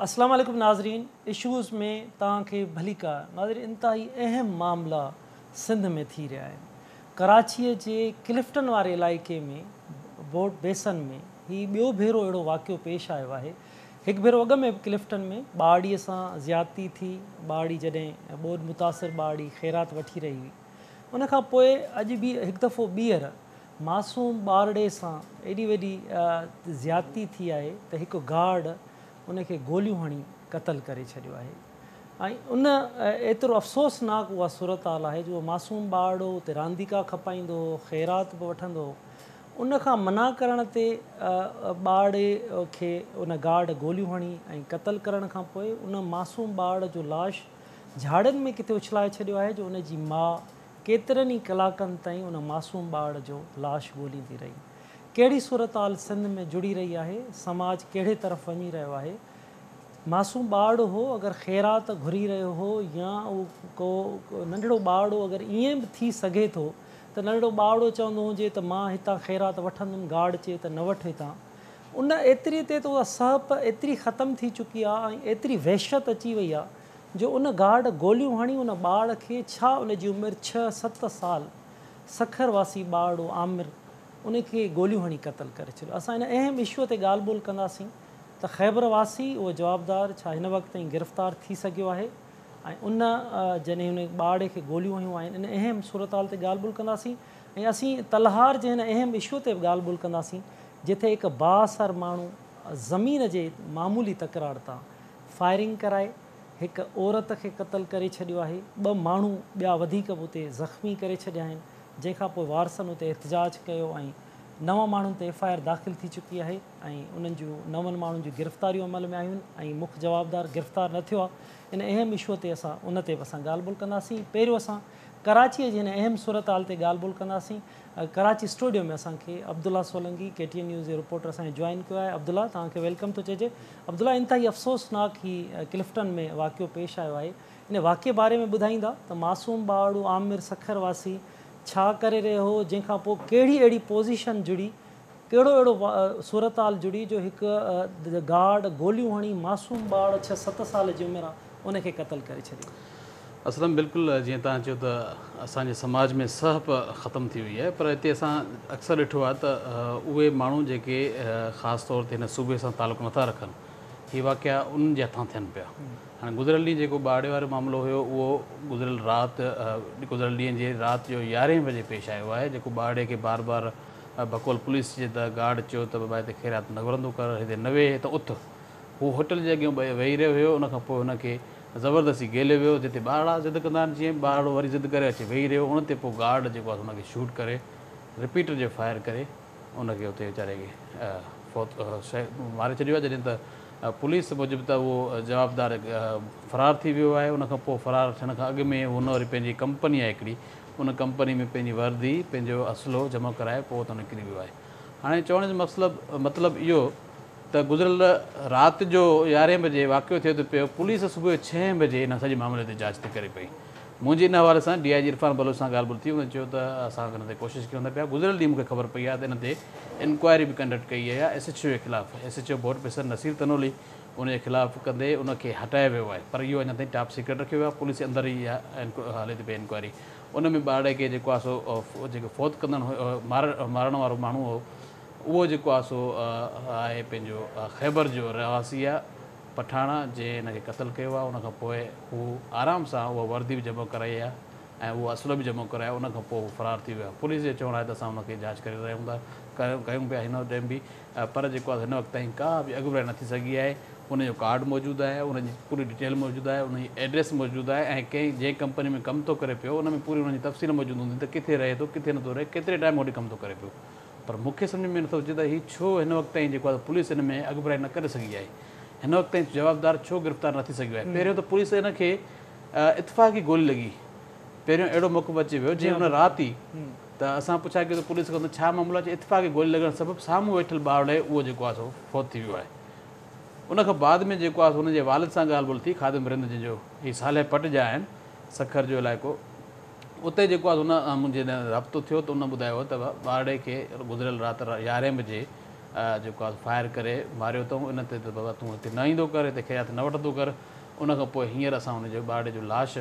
اسلام عليڪم ناظرين اشوز ۾ توهان کي ڀليڪار ناظرين انتهائي اهم معاملا سنڌ ۾ ٿي رهيا آهن ڪراچيء جي ڪلفٽن واري علائقي ۾ بوٽ بيسن ۾ هي ٻيو ڀيرو اهڙو واقعو پيش آيو آهي هڪ ڀيرو اڳ ۾ به ڪلفٽن ۾ ٻارڙيء سان زيادتي ٿي ٻارڙي جڏهن ٻوڏ متاثر ٻارڙي خيرات وٺي رهي هئي ان کان پوء اڄ به هڪ دفعو ٻيهر معصوم ٻارڙي سان ايڏي وڏي زيادتي ٿي آهي ته هڪ گارڊ ان کي گوليون هڻي قتل ڪري ڇڏيو آهي ۽ ان ايترو افسوسناڪ اها صورتحال آهي جو اهو معصوم ٻارڙو اتي رانديڪا کپائيندو هو خيرات به وٺندو هو ان کان منع ڪرڻ تي ٻارڙي کي ان گارڊ گوليون هڻي ۽ قتل ڪرڻ کان پوء ان معصوم ٻارڙ جو لاش جهاڙين ۾ ڪٿي اڇلائي ڇڏيو آهي جو ان جي ماء ڪيترن ئي ڪلاڪن تائين ان معصوم ٻار جو لاش ڳوليندي رهي. ڪهڙي صورتحال سنڌ ۾ جڙي رهي آهي، سماج ڪهڙي طرف وڃي رهيو آهي، معصوم ٻارڙو هو اگر خيرات گهري رهيو هو يا اهو ڪو ننڍڙو ٻارڙو اگر ائين به ٿي سگهي ٿو ته ننڍڙو ٻارڙو چوندو هجي ته مان هتان خيرات وٺندم گارڊ چئي ته نه وٺ هتان ان ايتري تي ته اها سهپ ايتري ختم ٿي چڪي آهي ۽ ايتري وحشت اچي وئي آهي جو ان گارڊ گوليون هڻي ان ٻار کي ڇا ان جي عمر ڇهه ست سال سکر واسي ٻارڙو عامر ان کي گوليون هڻي قتل ڪري ڇڏيو اسان ان اهم اشو تي ڳالهه ٻولهه ڪنداسين ته خيبر واسي اهو جوابدار ڇا هن وقت تائين گرفتار ٿي سگهيو آهي ۽ ان جڏهن ان ٻارڙي کي گوليون هنيون آهن ان اهم صورتحال تي ڳالهه ٻولهه ڪنداسين ۽ اسين تلهار جي هن اهم اشو تي به ڳالهه ٻولهه ڪنداسين جتي هڪ بااثر ماڻهو زمين جي معمولي تڪرار تان فائرنگ ڪرائي هڪ عورت کي قتل ڪري ڇڏيو آهي، ٻه ماڻهو ٻيا وڌيڪ به اتي زخمي ڪري ڇڏيا آهن، جنهن کان پوء وارثن اتي احتجاج ڪيو ۽ نو ماڻهن تي ايف I R داخل ٿي چڪي آهي ۽ انهن جون نون ماڻهن جون گرفتاريون عمل ۾ آيون ۽ مک جوابدار گرفتار نه ٿيو آهي، ان اهم اشو تي اسان ان تي به اسان ڳالهه ٻولهه ڪنداسين، پهريون اسان ڪراچيء جي هن اهم صورتحال تي ڳالهه ٻولهه ڪنداسين. ڪراچي اسٽوڊيو ۾ اسان کي Abdullah Solangi K T N news جي رپورٽر اسان کي جوائن ڪيو آهي عبدالله توهان کي welcome ٿو چئجي عبدالله انتهائي افسوسناڪ هي ڪلفٽن ۾ واقعو پيش آيو آهي ان واقعي باري ۾ ٻڌائيندا ته معصوم ٻارڙو عامر سکر واسي ڇا ڪري رهيو هو جنهن کان پوء ڪهڙي اهڙي پوزيشن جڙي ڪهڙو اهڙو صورتحال جڙي جو هڪ گارڊ گوليون هڻي معصوم ٻار ڇهه ست سال جي عمر آ ان کي قتل ڪري ڇڏيو. اسلم بلڪل جيئن توهان چيو ته اسان جي سماج ۾ سهپ ختم ٿي وئي آهي پر هتي اسان اڪثر ڏٺو آهي ته اهي ماڻهو جيڪي خاص طور تي هن صوبي سان تعلق نٿا رکن هي واقعا انهن جي هٿان ٿين پيا هاڻي گذريل ڏينهن جيڪو ٻارڙي وارو معاملو هيو اهو گذريل رات گذريل ڏينهن جي رات جو يارهين بجي پيش آيو آهي جيڪو ٻارڙي کي بار بار بقول پوليس جي ته گارڊ چيو ته بابا هتي خيرات نه گهرندو ڪر، هتي نه ويهه ته اٿ. هو هوٽل جي اڳيان ويهي رهيو هيو، ان کان پوء هن کي زبردستي گهليو ويو، جتي ٻارڙا ضد ڪندا آهن جيئن ٻارڙو وري ضد ڪري اچي ويهي رهيو، ان تي پوء گارڊ جيڪو آهي هن کي شوٽ ڪري رپيٽر جي فائر ڪري ان کي اتي ويچاري کي فوت ماري ڇڏيو آهي، جڏهن ته پوليس موجب ته اهو جوابدار فرار ٿي ويو آهي، ان کان پوء فرار ٿيڻ کان اڳ ۾ هن وري پنهنجي ڪمپني آهي هڪڙي ان ڪمپني ۾ پنهنجي وردي، پنهنجو اسلحو جمع ڪرائي پوء اتان نڪري ويو آهي. هاڻي چوڻ جو مطلب مطلب اهو ته گذريل رات جو يارهين بجي واقعو ٿئي ٿو پيو، پوليس صبح جو ڇهين بجي ان سڄي معاملي تي جاچ ٿي ڪري پئي. منهنجي ان حوالي سان ڊي I جي عرفان بلوچ سان ڳالهه ٻولهه ٿي، هن چيو ته اسان ان تي ڪوشش ڪيون ٿا پيا. گذريل ڏينهن مون کي خبر پئي آهي ته ان تي انڪوائري به ڪنڊڪٽ ڪئي وئي آهي ايس ايڇ او جي خلاف، ايس ايڇ او بورڊ پيسر نصير تنولي ان جي خلاف ڪندي ان کي هٽايو ويو آهي پر اهو اڃا تائين ٽاپ سيڪريٽ رکيو ويو آهي پوليس اندر ئي اها هلي ٿي پئي انڪوائري ان ۾ ٻارڙي کي جيڪو آهي سو جيڪو فوت ڪندڙ هيو مارڻ وارو ماڻهو هو اهو جيڪو آهي سو آهي پنهنجو خيبر جو رهواسي آهي پٺاڻ جنهن هن کي قتل ڪيو آهي ان کان پوء هو آرام سان اها وردي به جمع ڪرائي آهي ۽ اهو اسلحو به جمع ڪرايو ان کان پوء هو فرار ٿي ويو آهي پوليس جو چوڻ آهي ته اسان ان کي جاچ ڪري رهيون ٿا ڪيون پيا هن ٽائيم به پر جيڪو آهي هن وقت تائين ڪا به اڳڀرائي نه ٿي سگهي آهي، ان جو ڪارڊ موجود آهي، ان جي پوري ڊيٽيل موجود آهي، ان جي ايڊريس موجود آهي ۽ ڪنهن جنهن ڪمپني ۾ ڪم ٿو ڪري پيو ان ۾ پوري ان جي تفصيل موجود هوندي ته ڪٿي رهي ٿو ڪٿي نٿو رهي ڪيتري ٽائيم هوڏي ڪم ٿو ڪري پيو پر مون کي سمجهه ۾ نٿو اچي ته هي ڇو هن وقت تائين جيڪو آهي پوليس ان ۾ اڳڀرائي نه ڪري سگهي آهي هن وقت تائين جوابدار ڇو گرفتار نه ٿي سگهيو آهي پهريون ته پوليس ان کي اتفاقي گولي لڳي پهريون اهڙو موقف اچي ويو جنهن ان رات ئي ته اسان پڇا ڪيو ته پوليس کان ته ڇا معاملو آهي چي اتفاقي گولي لڳڻ سبب سامهون ويٺل ٻارڙي اهو جيڪو آهي سو فوت ٿي ويو آهي ان کان بعد ۾ جيڪو آهي سو ان جي والد سان ڳالهه ٻولهه ٿي خادم رند جنهن جو هي صالح پٽ جا آهن سکر جو علائقو اتي جيڪو آهي ان منهنجي رابطو ٿيو ته ان ٻڌايو ته ٻارڙي کي گذريل رات يارهين بجي جيڪو آهي فائر ڪري ماريو اٿئون ان تي ته بابا تون هتي نه ايندو ڪر هتي خيرات نه وٺندو ڪر ان کان پوء هينئر اسان ان جو ٻارڙي جو لاش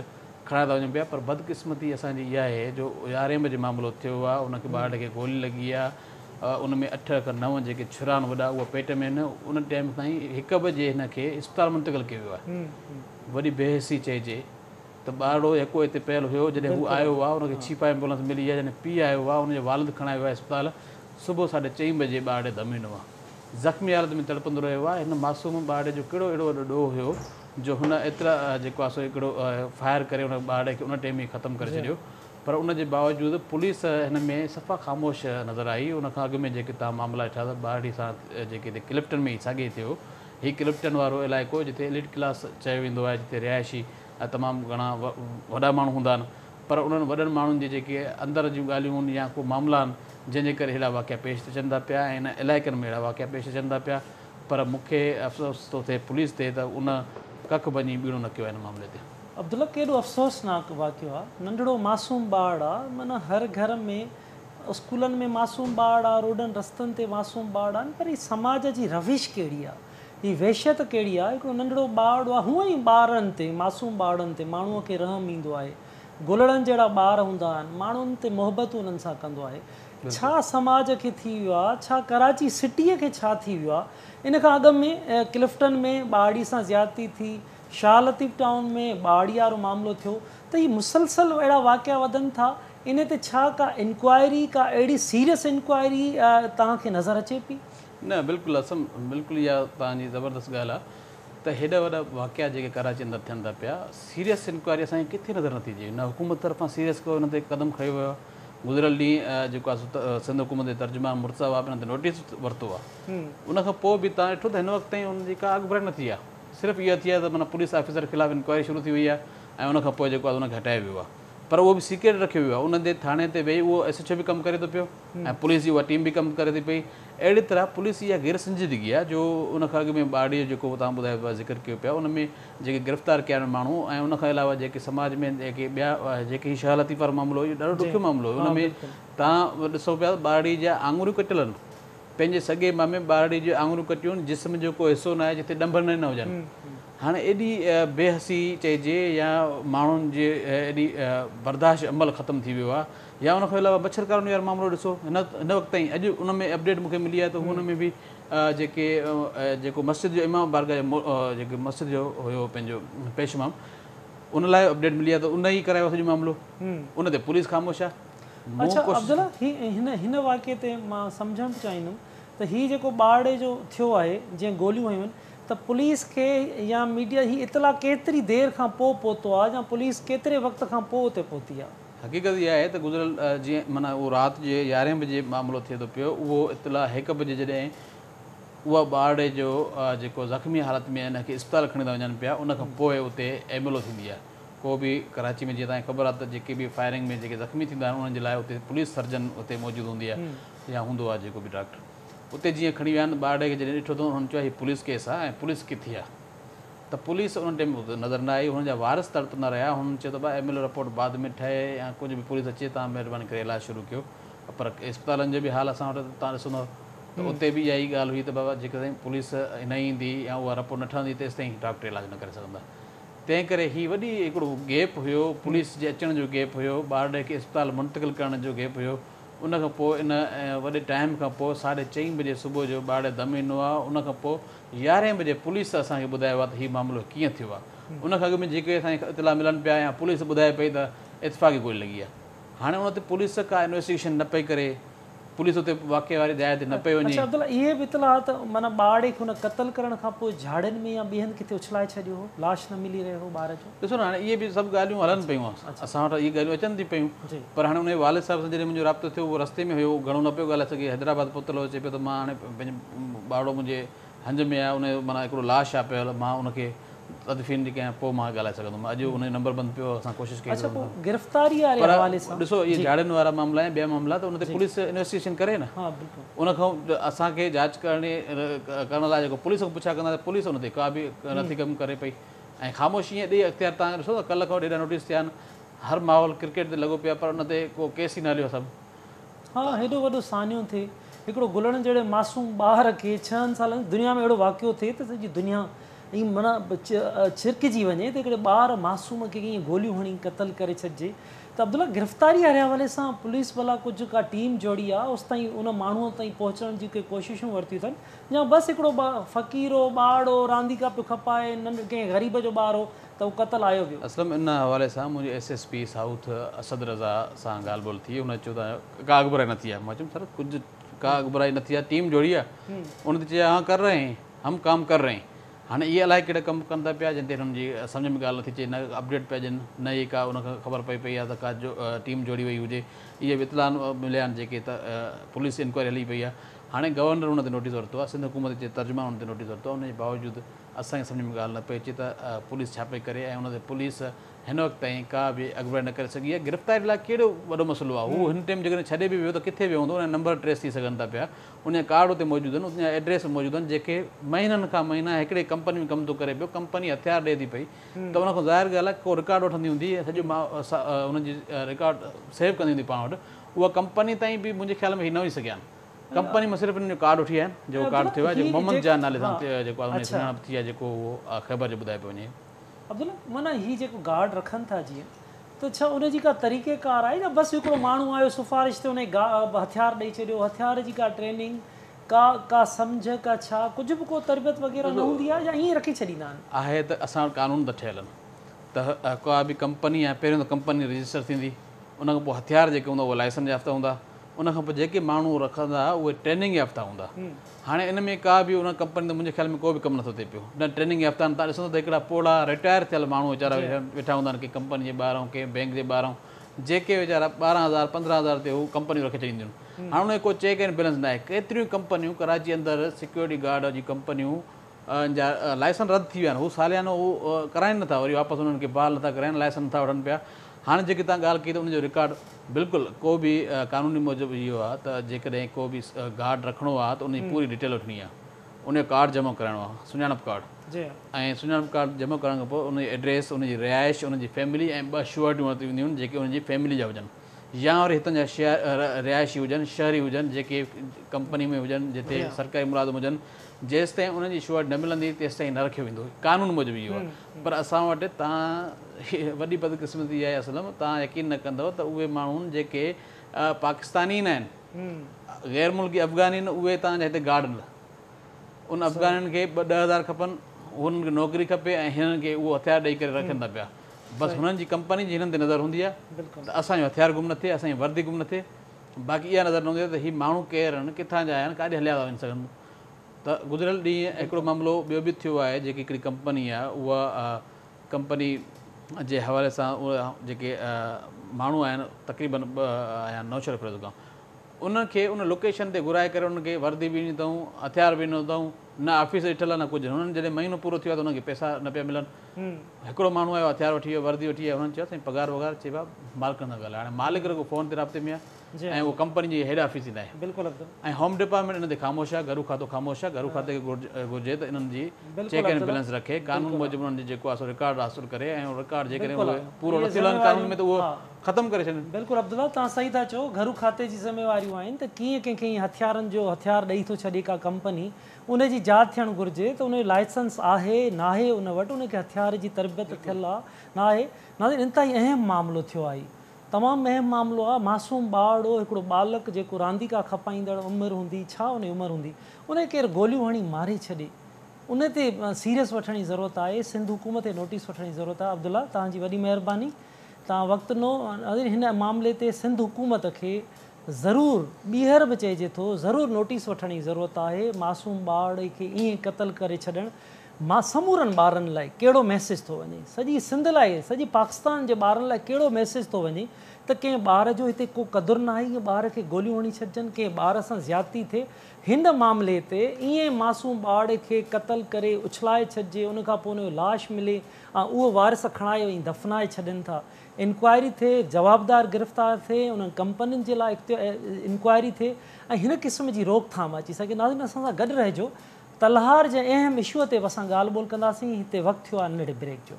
کڻائي ٿا وڃون پيا پر بدقسمتي اسان جي اها آهي جو يارهين بجي معاملو ٿيو آهي ان کي ٻارڙي کي گولي لڳي آهي ان ۾ اٺ کان نو جيڪي ڇرا آهن وڏا اهي پيٽ ۾ آهن ان ٽائيم تائين هڪ بجي هن کي اسپتال منتقل ڪيو ويو آهي وڏي بي حسي چئجي ته ٻارڙو يڪو اتي پيل هيو جڏهن هو آيو آهي ان کي ڇيپا ايمبولنس ملي آهي جڏهن پيء آيو آهي ان جو والد کڻائي ويو آهي اسپتال صبح ساڍي چئين بجي ٻارڙي دم ڏنو آهي زخمي حالت ۾ تڙپندو رهيو آهي هن معصوم ٻارڙي جو ڪهڙو اهڙو وڏو ڏوهه هيو جو هن ايترا جيڪو آهي سو هڪڙو فائر ڪري ان ٻارڙي کي ان ٽيم ئي ختم ڪري ڇڏيو پر ان جي باوجود پوليس هن ۾ صفا خاموش نظر آئي ان کان اڳ ۾ جيڪي توهان معاملا ڏٺا ته ٻارڙي سان جيڪي هتي ڪلفٽن ۾ ئي ساڳي ٿيو هي ڪلفٽن وارو علائقو جتي ايليٽ ڪلاس چيو ويندو آهي جتي رهائشي تمام گهڻا وڏا ماڻهو هوندا آهن پر انهن وڏن ماڻهن جي جيڪي اندر جون ڳالهيون آهن يا ڪو معاملا آهن جنهن جي ڪري اهڙا واقعا پيش اچن ٿا پيا ۽ ان علائقن ۾ اهڙا واقعا پيش اچن ٿا پيا پر مون کي افسوس ٿو ٿئي پوليس تي ته ان ڪک ڀڃي ٻيڻو نه ڪيو آهي ان معاملي تي. عبدالله ڪيڏو افسوسناڪ واقعو آ ننڍڙو معصوم ٻار آ معنيٰ هر گهر ۾ اسڪولن ۾ معصوم ٻارڙا، روڊن رستن تي معصوم ٻارڙا آهن پر هي سماج جي روش ڪهڙي آ، هي وحشيت ڪهڙي آ، هڪڙو ننڍڙو ٻارڙو آ، هونئن ئي ٻارن تي، معصوم ٻارڙن تي ماڻهوء کي رحم ايندو آهي، گلڙن جهڙا ٻار هوندا آهن، ماڻهن تي محبتون انهن سان ڪندو آهي، ڇا سماج کي ٿي ويو آ، ڇا ڪراچي سٽيء کي ڇا ٿي ويو آ، ان کان اڳ ۾ ڪلفٽن ۾ ٻارڙي سان زيادتي ٿي، شاهه لطيف ٽائون ۾ ٻارڙي وارو معاملو ٿيو ته هي مسلسل اهڙا واقعا وڌن ٿا انهي تي ڇا ڪا انڪوائري ڪا اهڙي سيريس انڪوائري توهان کي نظر اچي پئي؟ نه بلڪل اسم بلڪل اها توهان جي زبردست ڳالهه آهي ته هيڏا وڏا واقعا جيڪي ڪراچي اندر ٿين ٿا پيا سيريس انڪوائري اسان کي ڪٿي نظر نٿي اچي نه حڪومت طرفان سيريس ڪو ان تي قدم کنيو ويو آهي گذريل ڏينهن جيڪو آهي سنڌ حڪومت جي ترجمان مرتضيٰ وهاب ان تي نوٽيس ورتو آهي ان کان پوء به توهان ڏٺو ته هن وقت تائين ان جي ڪا اڳڀرائي نه ٿي آهي صرف اها ٿي آهي ته معنيٰ پوليس آفيسر خلاف انڪوائري شروع ٿي وئي آهي ۽ ان کان پوء جيڪو آهي ان کي هٽايو ويو آهي پر اهو به سيڪريٽ رکيو ويو آهي ان تي ٿاڻي تي ويهي اهو ايس ايڇ او به ڪم ڪري ٿو پيو ۽ پوليس جي اها ٽيم به ڪم ڪري ٿي پئي اهڙي طرح پوليس جي اها غير سنجيدگي آهي جو ان کان اڳ ۾ ٻارڙي جو جيڪو توهان ٻڌايو پيا ذڪر ڪيو پيا ان ۾ جيڪي گرفتار ڪيا آهن ماڻهو ۽ ان کان علاوه جيڪي سماج ۾ جيڪي ٻيا جيڪي هي شاهه لطيف وارو معاملو اهو ڏاڍو ڏکيو معاملو هو ان ۾ توهان ڏسو پيا ته ٻارڙي جا آڱريون ڪٽيل آهن پنهنجي سڳي مامي ٻارڙي جون آڱريون ڪٽيون، جسم جو ڪو حصو ناهي جتي ڏنڀ نه هجن. هاڻي ايڏي بي حسي چئجي يا ماڻهن جي ايڏي برداشت عمل ختم ٿي ويو آهي يا ان کان علاوه مڇر ڪالوني وارو معاملو ڏسو هن هن وقت تائين اڄ ان ۾ اپڊيٽ مون کي ملي آهي ته هو ان ۾ به جيڪي جيڪو مسجد جو امام بارگاهه جو جيڪو مسجد جو هيو پنهنجو پيش امام ان لاء اپڊيٽ ملي آهي ته ان ئي ڪرايو آهي سڄو معاملو ان تي پوليس خاموش آهي. اڇا عبدالله هي هن هن واقعي تي مان سمجهڻ ٿو چاهيندم ته هي جيڪو ٻارڙي جو ٿيو آهي جنهن گوليون هنيون آهن ته پوليس کي يا ميڊيا هي اطلاع ڪيتري دير کان پوء پهتو آهي يا پوليس ڪيتري وقت کان پوء اتي پهتي آهي؟ حقيقت اها آهي ته گذريل جيئن معنيٰ اهو رات جي يارهين بجي معاملو ٿئي ٿو پيو اهو اطلاع هڪ بجي جڏهن اها ٻارڙي جو جيڪو زخمي حالت ۾ ان کي اسپتال کڻي ٿا وڃن پيا ان کان پوء اتي ايم ايل او ٿيندي آهي ڪو به ڪراچي ۾ جيئن توهان کي خبر آهي ته جيڪي به فائرنگ ۾ جيڪي زخمي ٿيندا آهن انهن جي لاء اتي پوليس سرجن اتي موجود هوندي آهي يا هوندو آهي جيڪو به ڊاڪٽر اتي جيئن کڻي ويا آهن ٻارڙي کي جڏهن ڏٺو ته انهن چيو هي پوليس ڪيس آهي ۽ پوليس ڪٿي آهي ته پوليس ان ٽيم اتي نظر نه آئي هنن جا وارث تڙپندا رهيا هنن چيو ته ڀاء ايم ايل او رپورٽ بعد ۾ ٺهي يا ڪجهه به پوليس اچي توهان مهرباني ڪري علاج شروع ڪيو پر اسپتالن جو به حال اسان وٽ توهان ڏسندو ته اتي به اها ئي ڳالهه هئي ته بابا جيڪڏهن پوليس نه ايندي يا اها رپورٽ نه ٺهندي تيستائين ڊاڪٽر علاج نه ڪري سگهندا تنهن ڪري هي وڏي هڪڙو گيپ هيو، پوليس جي اچڻ جو گيپ هيو، ٻارڙي کي اسپتال منتقل ڪرڻ جو گيپ هيو، ان کان پوء ان وڏي ٽائيم کان پوء ساڍي چئين بجي صبح جو ٻارڙي دم ڏنو آ، ان کان پوء يارهين بجي پوليس اسان کي ٻڌايو آ ته هي معاملو ڪيئن ٿيو آ، ان کان اڳ ۾ جيڪي اسان کي اطلاع ملن پيا يا پوليس ٻڌائي پئي ته اتفاقي گولي لڳي آ، هاڻي ان تي پوليس ڪا انويسٽيگيشن نه پئي ڪري، پوليس اتي واقعي واري جاء تي نه پئي وڃي. اڇا عبدالله اهي به اطلاع ته معنيٰ ٻارڙي کي هن قتل ڪرڻ کان پوء جهاڙين ۾ يا ٻئي هنڌ ڪٿي اڇلائي ڇڏيو هو، لاش نه ملي رهيو هو ٻار جو. ڏسو نه هاڻي اهي به سڀ ڳالهيون هلن پيون اسان وٽ اهي ڳالهيون اچن ٿي پيون پر هاڻي ان جي والد صاحب سان جڏهن منهنجو رابطو ٿيو اهو رستي ۾ هيو گهڻو نه پيو ڳالهائي سگهي حيدرآباد پهتل هو چئي پيو ته مان هاڻي پنهنجو ٻارڙو منهنجي هنج ۾ آهي ان جو معنيٰ هڪڙو لاش آهي پيل مان ان کي تدفين جي ڪيان پوء مان ڳالهائي سگهندم اڄ ان جو نمبر بند پيو اسان ڪوشش ڪئي اڇا پوء گرفتاري واري حوالي سان ڏسو اهي جهاڙين وارا معاملا ۽ ٻيا معاملا ته ان تي پوليس انويسٽيگيشن ڪري نه ها بلڪل ان کان اسان کي جاچ ڪرڻي ڪرڻ لاء جيڪو پوليس کان پڇا ڪندا ته پوليس ان تي ڪا به نٿي ڪم ڪري پئي ۽ خاموشي ائين ڏي اختيار تان ڏسو ته ڪلهه کان وٺي ايڏا نوٽيس ٿيا آهن هر ماحول ڪرڪيٽ تي لڳو پيو آهي پر ان تي ڪو ڪيس ئي نه هليو سڀ ها هيڏو وڏو سانحو ٿئي هڪڙو گلڻ جهڙي معصوم ٻار کي ڇهن سالن دنيا ۾ اهڙو واقعو ٿئي ته سڄي دنيا ائين معنيٰ ڇرڪجي وڃي ته هڪڙي ٻار معصوم کي ائين گوليون هڻي قتل ڪري ڇڏجي ته عبدالله گرفتاري واري حوالي سان پوليس ڀلا ڪجهه ڪا ٽيم جوڙي آ اوستائين ان ماڻهوء تائين پهچڻ جون ڪي ڪوششون ورتيون اٿن يا بس هڪڙو فقير هو ٻار هو رانديڪا پيو کپائي ننڍ ڪنهن غريب جو ٻار هو ته هو قتل آيو ويو. اسلم ان حوالي سان منهنجي S S P south Asad Raza سان ڳالهه ٻولهه ٿي هن چيو ته ڪا اڳڀرائي نه ٿي آهي مان چيم سر ڪجهه ڪا اڳڀرائي نه ٿي آهي ٽيم جوڙي آهي ان تي چيو ها ڪر رهي هين هم ڪام ڪر رهي هين هاڻي اهي الائي ڪهڙا ڪم ڪن ٿا پيا جنهن تي هنن جي سمجهه ۾ ڳالهه نٿي اچي نه اپڊيٽ پيا ڏين نه ئي ڪا ان کان خبر پئي پئي آهي ته ڪا جو ٽيم جوڙي وئي هجي اهي به اطلاع مليا آهن جيڪي ته پوليس انڪوائري هلي پئي آهي هاڻي گورنر ان تي نوٽيس ورتو آهي سنڌ حڪومت جي ترجمان ان تي نوٽيس ورتو آهي ان جي باوجود اسان کي سمجهه ۾ ڳالهه نه پئي اچي ته پوليس ڇا پئي ڪري ۽ ان تي پوليس هن وقت تائين ڪا به اڳڀرائي نه ڪري سگهي آهي گرفتاري لاء ڪهڙو وڏو مسئلو آهي هو هن ٽيم جيڪڏهن ڇڏي به ويو ته ڪٿي ويو هوندو ان جا نمبر ٽريس ٿي سگهن ٿا پيا ان جا ڪارڊ اتي موجود آهن ان جا ايڊريس موجود آهن جيڪي مهينن کان مهينا هڪڙي ڪمپني ۾ ڪم ٿو ڪري پيو ڪمپني هٿيار ڏئي ٿي پئي ته ان کان ظاهر ڳالهه آهي ڪو رڪارڊ وٺندي هوندي سڄو ان جي رڪارڊ سيو ڪندي هوندي پاڻ وٽ اها ڪمپني تائين به منهنجي خيال ۾ هي نه وڃي سگهيا آهن ڪمپني مان صرف انهن جو ڪارڊ وٺي آيا آهن جيڪو ڪارڊ ٿيو آهي جيڪو محمد جان نالي سان جيڪو آهي ان جي سڃاڻپ ٿي آهي جيڪو اهو خيبر جو ٻڌايو پيو وڃي. عبدالله معنيٰ هي جيڪو گارڊ رکن ٿا جيئن ته ڇا ان جي ڪا طريقي ڪار آهي يا بس هڪڙو ماڻهو آيو سفارش تي ان کي هٿيار ڏئي ڇڏيو هٿيار جي ڪا ٽريننگ ڪا ڪا سمجهه ڪا ڇا ڪجهه به ڪو تربيت وغيره نه هوندي آهي يا ائين رکي ڇڏيندا آهن. آهي ته اسان وٽ قانون ته ٺهيل آهن ته ڪا به ڪمپني آهي پهريون ته ڪمپني رجسٽر ٿيندي ان کان پوء هٿيار جيڪي هوندا اهي لائسنس يافته هوندا ان کان پوء جيڪي ماڻهو رکندا اهي ٽريننگ يافته هوندا. هاڻي ان ۾ ڪا به ان ڪمپني ته منهنجي خيال ۾ ڪو به ڪم نٿو ٿئي پيو نه ٽريننگ يافته آهن. تان ڏسندو ته هڪڙا پوڙها رٽائر ٿيل ماڻهو ويچارا ويٺا هوندا آهن ڪنهن ڪمپني جي ٻاهران ڪنهن بينڪ جي ٻاهران جيڪي ويچارا 12000 15000 تي هو ڪمپنيون رکي ڇڏينديون آهن. هاڻي ان جو ڪو چيڪ اينڊ بيلنس ناهي. ڪيتريون ڪمپنيون ڪراچي اندر سيڪيورٽي گارڊ جي ڪمپنيون جا لائسن رد ٿي ويا آهن هو ساليانو اهو ڪرائين نٿا وري واپس انهن کي بحال نٿا ڪرائين لائسن نٿا وٺن پيا هاڻي جيڪي تان ڳالهه ڪئي ته ان جو رڪارڊ بلڪل ڪو به قانوني موجب اهو آهي ته جيڪڏهن ڪو به گارڊ رکڻو آهي ته ان جي پوري ڊيٽيل وٺڻي آهي ان جو ڪارڊ جمع ڪرائڻو آهي سڃاڻپ ڪارڊ ۽ سڃاڻپ ڪارڊ جمع ڪرائڻ کان پوء ان جي ايڊريس ان جي رهائش ان جي فيملي ۽ ٻه شوئرٽيون ورتيون وينديون آهن جيڪي ان جي فيملي جا هجن يا وري هتان جا رهائشي هجن، شهري هجن، جيڪي ڪمپني ۾ هجن، جتي سرڪاري ملازم هجن، جيستائين انهن جي شوئرٽ نه ملندي تيستائين نه رکيو ويندو. قانون موجب اهو آهي. پر اسان وٽ تان وڏي بدقسمتي آهي اسلم، تان يقين نه ڪندؤ ته اهي ماڻهو جيڪي پاڪستاني نه آهن، غير ملڪي افغاني آهن، اهي تان جا هتي گارڊ آهن. ان افغانين کي ٻه 10,000 کپن، هنن کي نوڪري کپي ۽ هنن کي اهو هٿيار ڏئي ڪري رکن ٿا پيا. بس هنن جي ڪمپني جي هنن تي نظر هوندي آهي ته اسان جو هٿيار گم نه ٿئي، اسان جي وردي گم نه ٿئي، باقي اها نظر نه هوندي آهي ته هي ماڻهو ڪير آهن، ڪٿان جا آيا آهن، ڪاڏي هليا ٿا وڃي سگهن. ته گذريل ڏينهن هڪڙو معاملو ٻيو به ٿيو آهي، جيڪي هڪڙي ڪمپني آهي اها ڪمپني جي حوالي سان اهي جيڪي ماڻهو آهن تقريبن ٻه آيا آهن نوشهروفيروز کان، انهن کي ان لوڪيشن تي گهرائي ڪري انهن کي وردي به ڏني اٿئون، هٿيار به ڏنو اٿئون، نه آفيس ڏٺل آهي نه ڪجهه. هنن جڏهن مهينو پورو ٿيو آهي ته انهن کي پئسا نه پيا ملن. هڪڙو ماڻهو آيو هٿيار وٺي ويو، وردي وٺي آيو، هنن چيو سائين پگهار وگهار، چي ڀاء مالڪن سان ڳالهاء. هاڻي مالڪ رڳو فون تي رابطي ۾ آهي ۽ اهو ڪمپني جي هيڊ آفيس ئي ناهي. ۽ هوم ڊپارٽمينٽ ان تي خاموش آهي، گهرو کاتو خاموش آهي، گهرو کاتي کي گهرجي ته انهن جي چيڪ اينڊ بيلنس رکي، قانون موجب انهن جو جيڪو آهي سو رڪارڊ حاصل ڪري ۽ اهو رڪارڊ جيڪڏهن اهي پورو نه ٿيل آهن قانون ۾ ته اهو ختم ڪري ڇڏين. بلڪل عبدالله توهان صحيح ٿا چئو گهرو کاتي جي ذميواريون آهن ته ڪيئن ڪنهن کي ائين هٿيارن جو هٿيار ڏئي ٿو ڇڏي ڪا ڪمپني ان جي جاچ ٿيڻ گهرجي ته ان جو لائسنس آهي ناهي ان وٽ ان کي هٿيار جي تربيت ٿيل آ ناهي ناظرين انتهائي اهم معاملو ٿيو آهي تمام اهم معاملو آ معصوم ٻارڙو هڪڙو ٻالڪ جيڪو رانديڪا کپائيندڙ عمر هوندي ڇا ان جي عمر هوندي ان کي ڪير گوليون هڻي ماري ڇڏي ان تي سيريس وٺڻ جي ضرورت آهي سنڌ حڪومت کي نوٽيس وٺڻ جي ضرورت آهي عبدالله توهان جي وڏي مهرباني توهان وقت ڏنو ناظرين هن معاملي تي سنڌ حڪومت کي ضرور ٻيهر به چئجي ٿو ضرور نوٽيس وٺڻ جي ضرورت آهي معصوم ٻارڙي کي ائين قتل ڪري ڇڏڻ مان سمورن ٻارن لاء ڪهڙو ميسيج ٿو وڃي سڄي سنڌ لاء سڄي پاڪستان جي ٻارن لاء ڪهڙو ميسيج ٿو وڃي ته ڪنهن ٻار جو هتي ڪو قدر ناهي ائين ٻار کي گوليون هڻي ڇڏجن ڪنهن ٻار سان زيادتي ٿئي هن معاملي تي ائين معصوم ٻارڙي کي قتل ڪري اڇلائي ڇڏجي ان کان پوء ان جو لاش ملي ۽ اهو وارث کڻائي وڃي دفنائي ڇڏين ٿا. انڪوائري ٿئي، جوابدار گرفتار ٿئي، انهن ڪمپنين جي لاء انڪوائري ٿئي ۽ هن قسم جي روڪٿام اچي سگهي. ناظرين اسان سان گڏ رهجو. تلهار جي اهم اشوء تي به اسان ڳالهه ٻولهه ڪنداسين. هتي وقت ٿيو آهي ننڍڙي بريڪ جو.